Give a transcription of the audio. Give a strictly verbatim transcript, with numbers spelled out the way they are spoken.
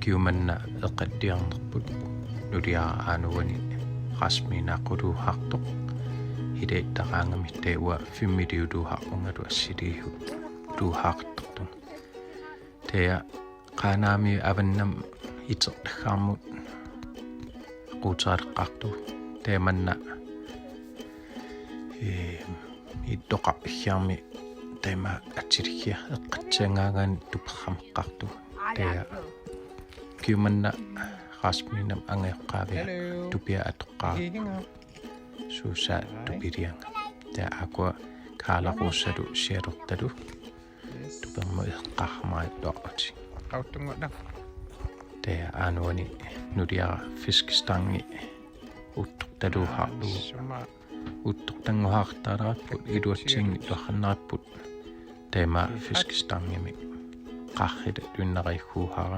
Kiumanna eqqartorniarnerput nuliara aanuani Rasmiina quluuhartoq. Hilattaraangami taava filmiliuluuharungalu assiliihu uluuhartoqtunga. Taava Qaanaami avannamut itertaggaarmut quuteqartoq. Tamanna ee ittoqarpiarmi taama atilikkia eqqatsiangaangan tuperrameqqartoq. Taava kiumanna Rasmiinam angajoqqaavia Hello. Tupia atoqqaarpoq. Suusaa tupilianga. Taava aakkua Kaala Ruusalu sialortalu tupermut eqqaamaattuarputit. Qauttunngorna. Taava aanuani nuliara fiskestangi uttortaluuharlugu. Suma. Uttortannguhartaraarput iluatsinngitsuararput. Taama fiskestangimi qarrila tuinnariikkuuharami.